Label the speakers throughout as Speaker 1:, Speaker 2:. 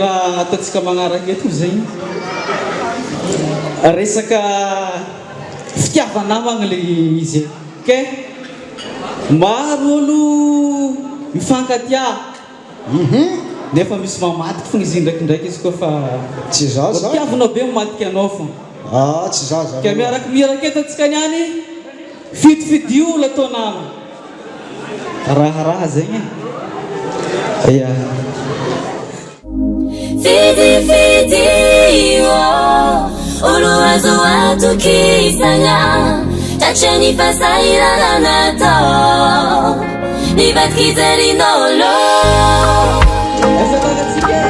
Speaker 1: Raha ataontsika magnaraka eto zegny resaka fitiava-namagna le izy e. Ke maro olo mifankatia nefa misy mamadiky fogna izy ndraikindraiky izy koa fa
Speaker 2: Tsy za zany.
Speaker 1: tiavinao be mamadika anao fogna.
Speaker 2: Ah, tsy za zany.
Speaker 1: Ke miaraky miraky eto antsika niany fidifidio olo atao nama. Raharaha zegny e. Ya.
Speaker 3: Fidifidio olo azo atokisana tratry ny fahasahiranana atao nivadiky jerin'olo.
Speaker 1: Aiza tagnatsika e?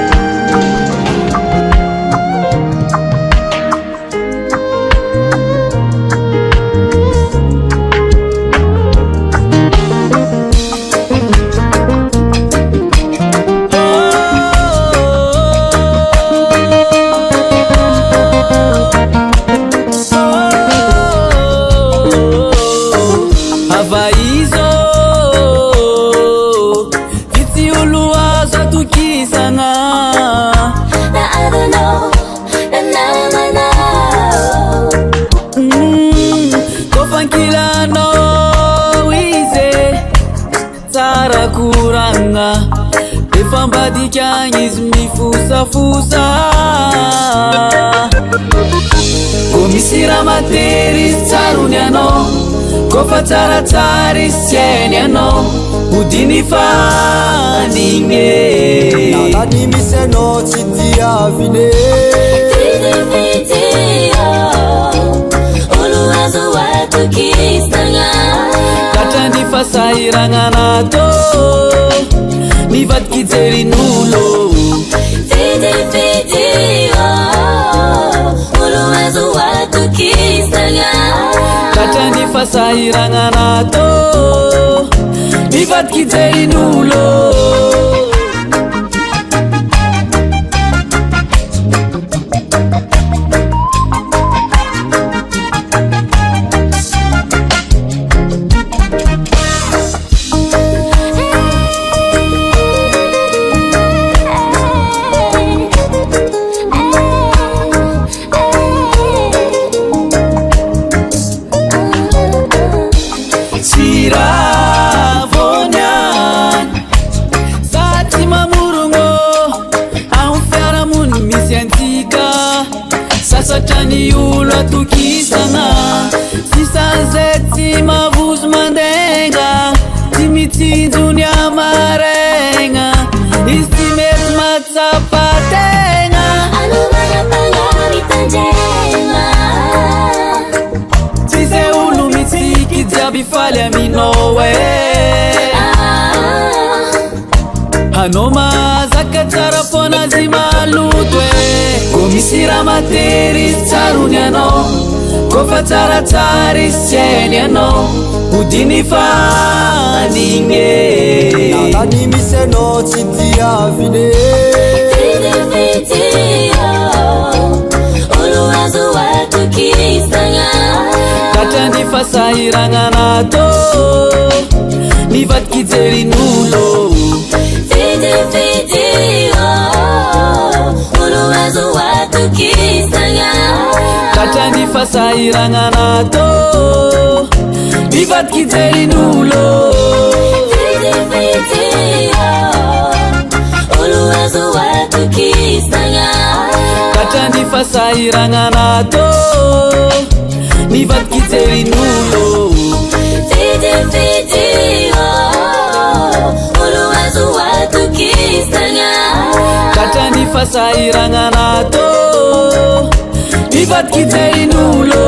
Speaker 4: Ava izo vitsy olo azo atokisana.
Speaker 3: Na avanao na namanao.
Speaker 4: Kofa ankilanao izy tsara koragna, efa ambadika agny izy mifosafosa. Ko misy raha matery izy tsarony anao, kofa tsaratsara izy tsy hainy anao, hodiny fanigny.
Speaker 2: Lalany misy anao tsy tiavine.
Speaker 3: Fidifidio olo azo atokisana.
Speaker 4: Tratry ny fahasahiranana atao nivadiky jerin'olo.
Speaker 3: Fidifidio olo azo atokisana.
Speaker 4: Tratry ny fahasahiranana atao nivadiky jerin'olo. Tsy raha vao niany za tsy mamorogno amin'ny fiarahamoniny misy antsika, sasatra ny olo atokisana, sisan'izay tsy mavozo mandenga, tsy mitsinjo ny amaraigna izy, tsy mety mahatsapa tegna.
Speaker 3: Anao manam-panahy mitandrema.
Speaker 4: Tsy zay olo mitsiky jiaby faly aminao e. Anao mahazaka tsara foana azy maloto e. Ko misy raha matery izy tsarony anao, kofa tsaratsara izy tsy hainy anao, hodiny fanigny e.
Speaker 2: Lalany misy anao tsy tiavine.
Speaker 3: Fidifidio olo azo atokisana.
Speaker 4: Tratry ny fahasahiranana atao nivadiky jerin'olo.
Speaker 3: Fidifidio olo azo atokisana.
Speaker 4: Tratry ny fahasahiranana atao nivadiky jerin'olo.
Speaker 3: Fidifidio olo azo atokisana.
Speaker 4: Tratry ny fahasahiranana atao nivadiky jerin'olo.
Speaker 3: Fidifidio olo azo atokisana.
Speaker 4: Tratry ny fahasahiranana atao nivadiky jerin'olo.